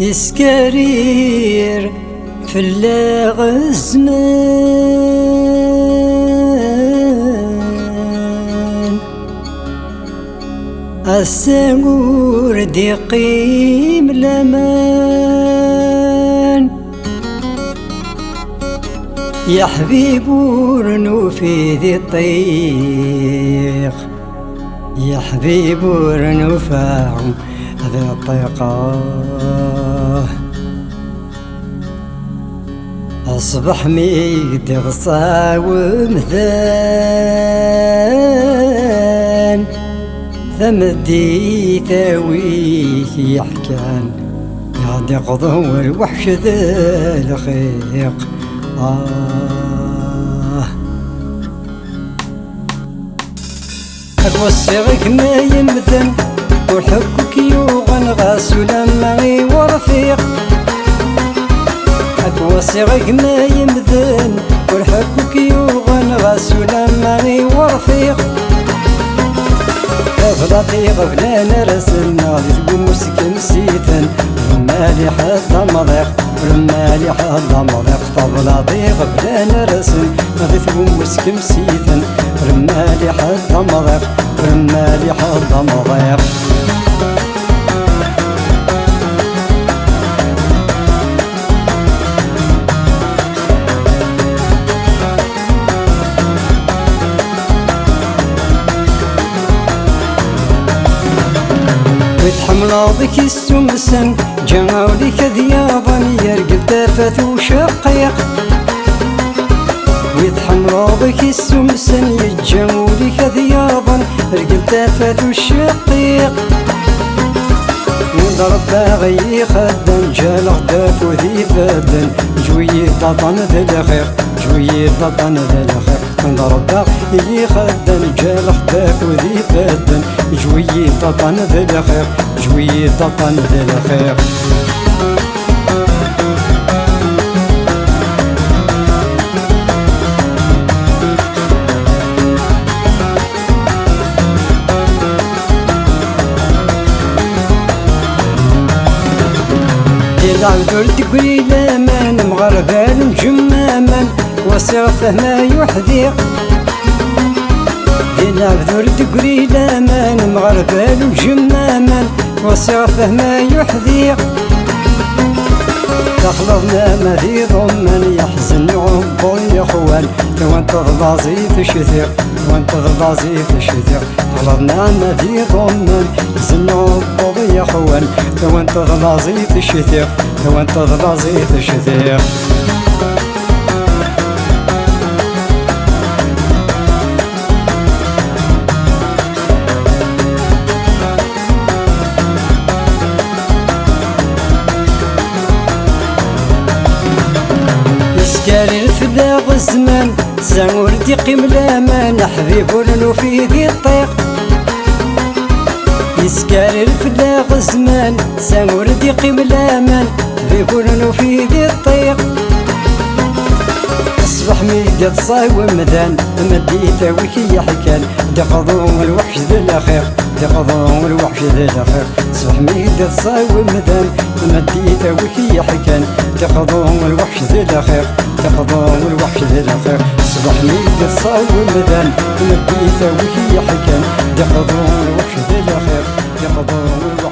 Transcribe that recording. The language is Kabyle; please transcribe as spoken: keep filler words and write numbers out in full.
Yeskarir fell-aɣ zzman, ass-a ur d-iqqim laman. Yeḥbib ur nufi di ṭṭiq, yeḥbib ur nufa di ṭṭiq. Ṣṣbeḥ mi i k-d-iḍsa umdan, tameddit a wi k-yeḥkan, i ɣ-d-iqḍu lweḥc d lxiq. Ah. Ad k-wassiɣ a gma yemden, ur ḥekku k-yuɣen ɣas ulamma i urfiq. Ad k-wassiɣ a gma yemden, ur ḥekku k-yuɣen ɣas ulamma i urfiq. Tablaḍ iɣeblan ar asen-nneɣ di tgummu s kemsiten, ur maliḥ d amḍiq, ur maliḥ d amḍiq. Tablaḍ iɣeblan ar asen di tgummu s kemsiten, ur maliḥ d amḍiq, ur maliḥ d amḍiq. Wi tḥemmleḍ i k-issumsen, ǧǧa ul-ik ad yaḍen, yergel tafat uceqqiq. Wi tḥemmleḍ i k-issumsen, yeǧǧa ul-ik ad yaḍen, yergel tafat uceqqiq. Win d Rebbi i ixedden, ǧǧa-aɣ-d afud ifadden, ǧwi-yi-d aṭan d lxiq, ǧwi-yi-d aṭan d lxiq. Win d Rebbi i ixedden, ǧǧa-aɣ-d afud ifadden, ǧwi-yi-d aṭan d lxiq, ǧwi-yi-d aṭan d lxiq. Di lɛebd ur d-tegri laman, mɣerbal mǧemmaman, wasiɣ fehma yuḥdiq. Di lɛebd ur d-tegri laman, mɣerbal mǧemmaman, wasiɣ fehma yuḥdiq. Taxleḍ nama d iḍumman, yeḥzen uɛebbuḍ yexwan, tawant d laẓ i tecdiq, tawant d laẓ i tecdiq. Taxleḍ nama d iḍumman, yeḥzen uɛebbuḍ yexwan, tawant d laẓ i tecdiq, tawant d laẓ i tecdiq. Yeskarir fell-aɣ zzman, sa ur d-iqqim laman, aḥbib ur nufi di ṭṭiq. Yeskarir fell-aɣ zzman, sa ur d-iqqim laman, aḥbib ur nufi di ṭṭiq. Ṣṣbeḥ mi d-iḍsa wemdan, tameddit a wi k-yeḥkan, d-iqḍu lweḥc d lxiq, d-iqḍu lweḥc d lxiq. Ṣṣbeḥ mi d-iḍsa wemdan, tameddit a wi k-yeḥkan, d-iqḍu lweḥc d lxiq, d-iqḍu lweḥc d lxiq. Ṣṣbeḥ mi d-iḍsa wemdan, tameddit a wi k-yeḥkan, d-iqḍu lweḥc d lxiq, d-iqḍu lweḥc